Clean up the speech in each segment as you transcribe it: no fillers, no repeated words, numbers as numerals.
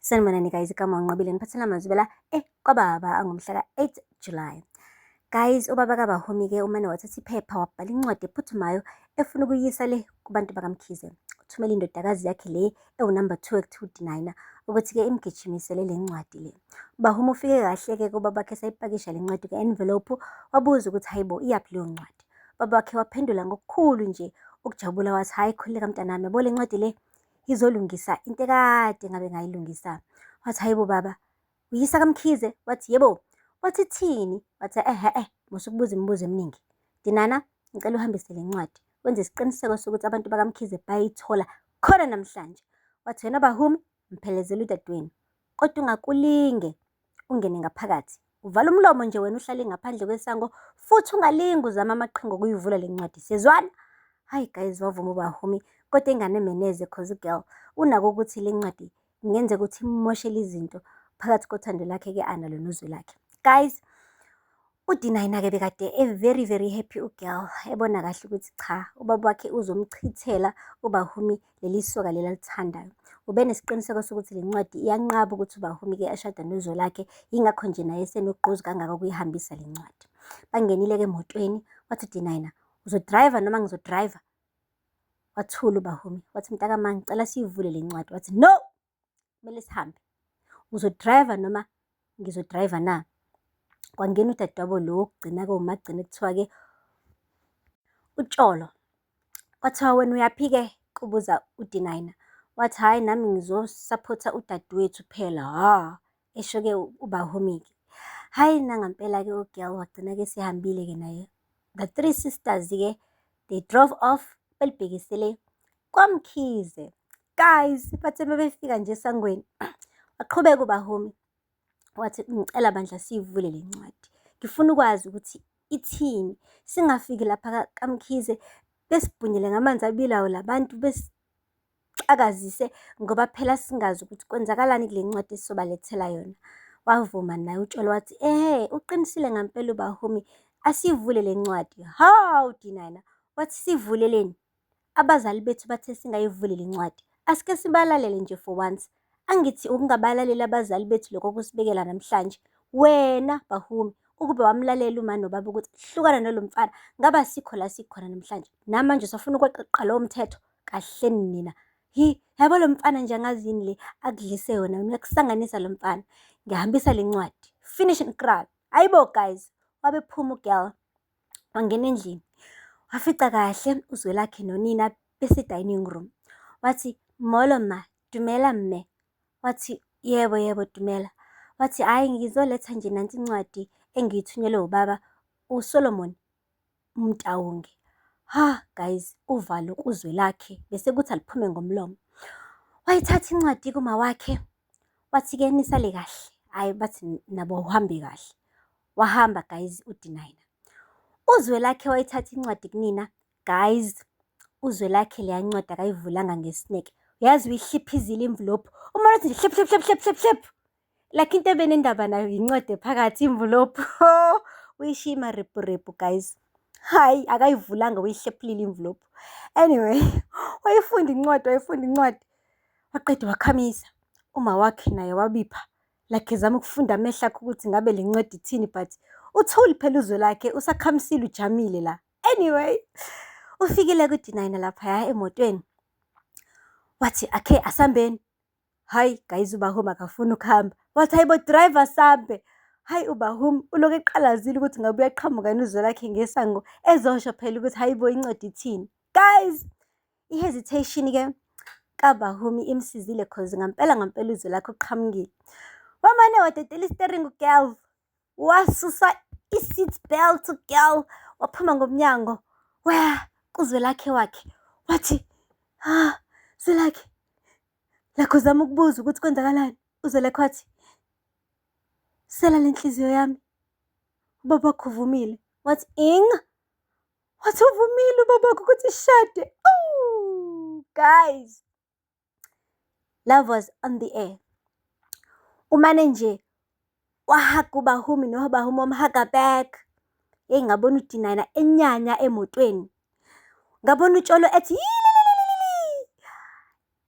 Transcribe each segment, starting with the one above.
Sanibonani guys, igama uNqobile, ngiphathela amazwi la kwababa angomhla ka-8 July. Guys, ubaba kaBahumi-ke umane wathatha iphepha wabhala incwadi ephuthumayo efuna ukuyisa le kubantu bakaMkhize. Uthumela indodakazi yakhe le ewu-number 2 ekuthiwa uDinayina ukuthi-ke imgijimisele le ncwadi le. UBahumi ufike kahle-ke kubaba wakhe esayipakisha le ncwadi kwi-envelope, wabuza ukuthi hayibo, iyaphi leyo ncwadi? Ubaba wakhe waphendula ngokukhulu nje ukujabula wathi, hhayi khululeka mntanami, yabo le ncwadi le izolungisa into ekade ngabe ngayilungisa. Wathi, hayibo baba, uyisa kaMkhize? Wathi, yebo. Wathi, ithini? Wathi, ehhe eh, musa ukubuza imibuzo eminingi. Dinana, ngicela uhambise le ncwadi, wenze isiqiniseko sokuthi abantu bakaMkhize bayithola khona namhlanje. Wathi, wena Bahumi, mphelezela udadewenu, kodwa ungakulinge ungene ngaphakathi. Uvala umlomo nje wena uhlale ngaphandle kwesango futhi ungalingi uzama amaqhinga okuyivula le ncwadi. Siyezwana? Hayi guys, wavuma uBahumi, kodwa engane meneze cause girl unako ukuthi le ncwadi kungenzeka ukuthi imoshele izinto phakathi kothando lakhe-ke analo nozwe lakhe. Guys, uDinayina-ke bekade e-very very happy u-girl, ebona kahle ukuthi cha, ubaba wakhe uzomchithela uBahumi leli soka leli alithandayo. Ube nesiqiniseko sokuthi le ncwadi iyanqaba ukuthi uBahumi-ke ashade nozwe lakhe, yingakho nje naye esenogqozi kangaka ukuyihambisa le ncwadi. Bangenile-ke emotweni, wathi uDinayina, uzodrayiva noma ngizodrayiva? Wathula uBahumi, wathi mntakama ngicela siyivule le ncwadi. Wathi no, kumele sihambe. Uzodrayiva noma ngizodrayiva na? Kwangena udadewabo lo wokugcina-ke umagcina ekuthiwa-ke uTsholo. Kwathiwa wena uyaphi-ke? Kubuza uDinayina. Wathi hhayi nami ngizosaphotha udadewethu phela, ha, esho-ke uBahumi-ke. Hhayi nangampela-ke u-girl wagcina-ke esehambile-ke naye. The three sisters-ke, they drove off belibhekisele kwaMkhize. Guys, bathe mabefika nje esangweni, waqhubeka uBahumi wathi ngicela bandla siyivule le ncwadi. Ngifuna ukwazi ukuthi ithini. Singafiki lapha kaMkhize besibhunyele ngamanzi abilayo labantu besixakazise ngoba phela singazi ukuthi kwenzakalani kule ncwadi esizobalethela yona. Wavuma naye uTsholo wathi, ehhe, uqinisile ngampela uBahumi, asiyivule le ncwadi. Hawu Dinana, wathi sivuleleni? Abazali bethu bathe singayivuli le ncwadi. Asike sibalalele nje for once. Angithi ukungabalaleli abazali bethu lokho kusibekela namhlanje. Wena Bahumi, ukube wamlalela uma nobaba ukuthi hlukana nalo mfana, ngabe asikho la sikhona namhlanje. Namanje usafuna ukweqeqa lowo mthetho? Kahleni nina. Hi, yabo lo mfana nje angazi yini le akudlise yona, uyakusanganisa lo mfana. Ngihambisa le ncwadi. Finish and cry. Hayibo guys, wabe phuma u-girl. Wangena endlini, wafica kahle uZwelakhe nonina bese-dining room. Wathi, molo ma, dumela mme. Wathi, yebo yebo dumela. Wathi, hhayi ngizoletha nje nansi incwadi engiyithunyelwe ubaba uSolomon Mtaungi. Ha guys, uvalo kuZwelakhe bese kuthi aliphume ngomlomo. Wayithatha incwadi kuma wakhe, wathi-ke nisale kahle. Hhayi bathi nabo uhambe kahle. Wahamba guys uDinayina. UZwelakhe wayithatha incwadi kunina, guys, uZwelakhe leya ncwadi akayivulanga ngesineke. Uyazi uyihliphizile imvulophu. Uma uthi nje hlip hlip hlip hlip hlip hlip. Like into ebenendaba nayo incwadi ephakathi imvulophu. Uyishiya imarephurepu guys. Hayi akayivulanga uyihlephulile imvulophu. Anyway, wayifunda incwadi, wayifunda incwadi. Waqeda wakhamisa. Uma wakhe naye wabipha. Like ezama ukufunda amehlo akhe ukuthi ngabe le ncwadi ithini, but uthuli phela uZwelakhe usakhamisile ujamile la. Anyway, ufikile kuDinayina laphaya emotweni. Wathi akhe asambeni. Hayi guys, uBahumi akafuni ukuhamba. Wathi hayibo driver sambe. Hayi uBahumi ulokhu eqalazile ukuthi ngabe uyaqhamuka yini uZwelakhe ngesango ezosho phela ukuthi hayibo incwadi ithini. Guys, i-hesitation-ke kaBahumi imsizile cause ngampela ngampela uZwelakhe uqhamukile. Wamane wadedela isiteringi girl, wasusa i-seat belt girl, waphuma ngomnyango waya kuZwelakhe wakhe. Wathi, ha, Zwelakhe, lakho uzama ukubuza ukuthi kwenzakalani. UZwelakhe wathi, sela le nhliziyo yami, ubaba wakho uvumile. Wathi, ing? Wathi uvumile ubaba wakho ukuthi sishade. Oh, guys, love was on the air. Umane nje wahaga uBahumi noBahumi wamhaga back. Hey ngabona uDinayina enyanya emotweni. Ngabona uTsholo ethi yilililili.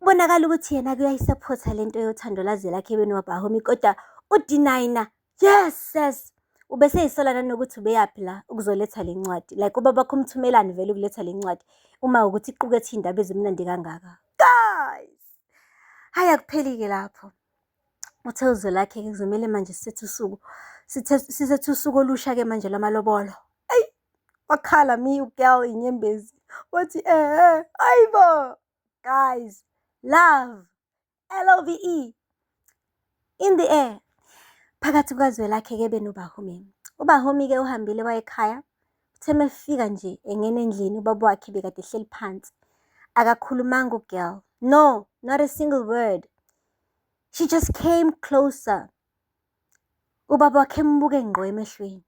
Kubonakala ukuthi yena-ke uyayisaphotha lento yothando laZwelakhe benoBahumi, kodwa uDinayina, yes sis, ubeseyisola nanokuthi ubeyaphi la ukuzoletha le ncwadi. Like ubabakho umthumelani vele ukuletha le ncwadi uma kuwukuthi iqukethe iy'ndaba ezimnandi kangaka. Guys! Hhayi akupheli-ke lapho. Uthe uZwelakhe-ke kuzomele manje sisethe usuku, sisethe usuku olusha-ke manje lwamalobolo. Eyi, wakhala mi u-girl iy'nyembezi, wathi ehhe, hhayi bo! Guys, love, L-O-V-E, in the air. Phakathi kukaZwelakhe-ke benoBahumi. UBahumi-ke uhambile waya ekhaya. Uthe uma efika nje engena endlini ubaba wakhe bekade ehleli phansi. Akakhulumanga u-girl. No, not a single word. She just came closer. Ubaba wakhe embuke ngqo emehlweni.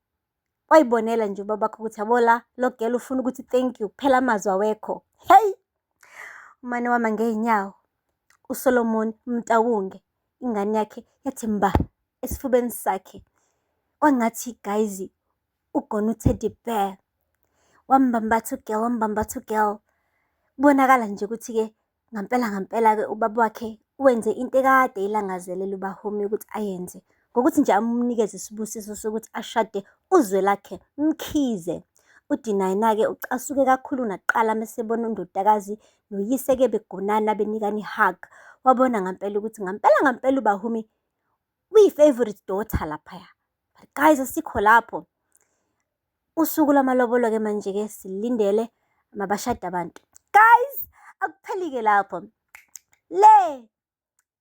Wayibonela nje ubaba wakhe ukuthi yabo la lo girl ufuna ukuthi thank you kuphela amazwi awekho. Hey! Umane wama ngey'nyawo. USolomon Mtawunge ingane yakhe yathi mba esifubeni sakhe. Kwangathi guys ugona u-teddy bear. Wambambatha u-girl, wambambatha u-girl. Kubonakala nje ukuthi-ke ngampela ngampela-ke ubaba wakhe wenze into ekade eyilangazelela uBahumi ukuthi ayenze. Ngokuthi nje amnikeze isibusiso sokuthi ashade uZwelakhe Mkhize. UDinayina-ke ucasuke kakhulu nakuqala mesebona undodakazi noyise-ke begonana benikana i-hug. Wabona ngampela ukuthi ngampela ngampela uBahumi uyi-favourite daughter laphaya. But guys, asikho lapho. Usuku lwamalobolo-ke manje-ke silindele mabashade abantu. Guys, akupheli-ke lapho. Le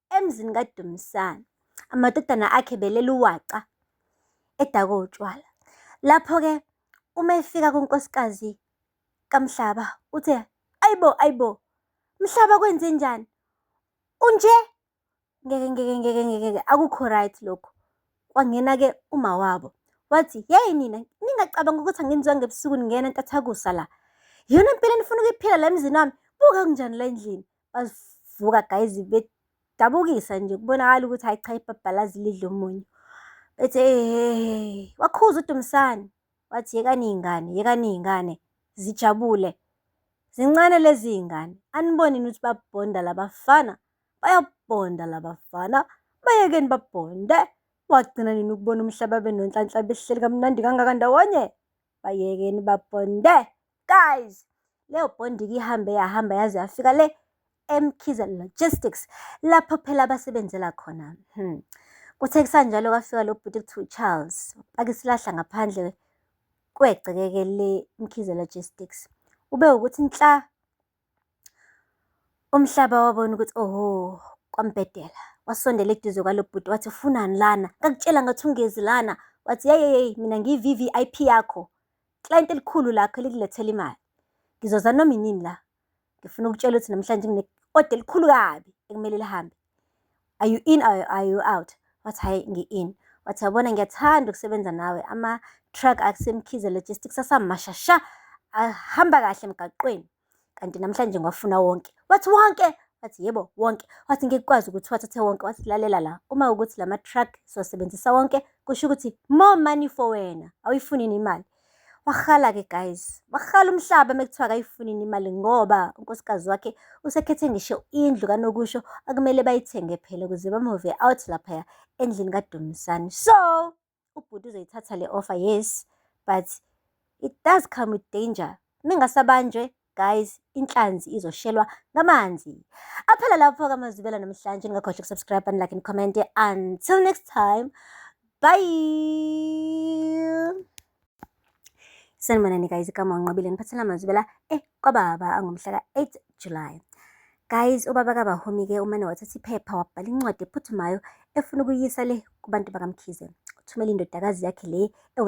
emzini kaDumisani, amadodana akhe belela uwaca edakwe utshwala. Lapho-ke uma efika kunkosikazi kaMhlaba uthe, ayibo ayibo, Mhlaba kwenzenjani? Unje? Ngeke ngeke ngeke ngeke akukho right lokhu. Kwangena-ke umawabo wathi, yeyi nina ningacabanga ukuthi angenziwanga ebusuku ningena ntathakusa la. Iyona mpilo enifuna ukuyiphila la emzini wami? Buka kunjani la endlini. Bavuka guys bedabukisa nje kubonakala ukuthi hhayi cha ibhabhalazi lidla umunyu. Bethi hey, wakhuza uDumisani wathi yekani iy'ngane, yekani iy'ngane zijabule. Zincane lezi iy'ngane, aniboni yini ukuthi babhonda labafana? Bayabhonda labafana, bayekeni babhonde. Wagcina nini ukubona uMhlaba benoNhlanhla behleli kamnandi kangaka ndawonye? Bayekeni babhonde. Guys, leyo bhondi-ke ihambe yahamba yaze yafika le eMkhize Logistics, lapho phela abasebenzela khona. Kuthe kusanjalo kwafika lo bhuti ekuthiwa uCharles, wapaka isilahla ngaphandle kwegceke-ke le Mkhize Logistics. Ube ukuthi nhla Umhlaba wabona ukuthi oho kwambhedela. Wasondela eduze kwalo bhuti wathi ufunani lana? Ngakutshela ngathi ungezi lana. Wathi yeyi yeyi mina ngiyi-V_V_I_P yakho. Client elikhulu lakho elikulethela imali. Ngizoza noma inini la. Ngifuna ukutshela ukuthi namhlanje ngine-order elikhulu kabi ekumele lihambe. Are you in or are you out? Wathi hhayi ngi-in. Wathi yabona ngiyathanda ukusebenza nawe ama-truck aseMkhize Logistics asamasha sha ahamba kahle emgaqweni. Kanti namhlanje ngiwafuna wonke. Wathi wonke? Wathi yebo wonke. Wathi ngeke kukwazi ukuthi uwathathe wonke. Wathi lalela la, uma ukuthi lama truck siwasebenzisa wonke, kusho ukuthi more money for wena. Awuyifuni yini imali? Wahala-ke guys, wahala umhlaba mekuthiwa akayifuni yini imali ngoba unkosikazi wakhe usekhethe ngisho indlu kanokusho akumele bayithenge phela ukuze ba-move out laphaya endlini kaDumisani. So, ubhuti uzoyithatha le offer, yes, but it does come with danger. Mingasabanjwe guys, inhlanzi izoshelwa ngamanzi. Aphela lapho-ke amazwibela namhlanje. Ningakhohlwa uku-subscribe and like and comment. Until next time, bye. Sanibonani guys, igama uNqobile niphathela amazwibela kwababa angomhla ka-8 July. Guys, ubaba kaBahumi-ke umane wathatha iphepha wabhala incwadi ephuthumayo efuna ukuyisa le kubantu bakaMkhize. Uthumela indodakazi yakhe le.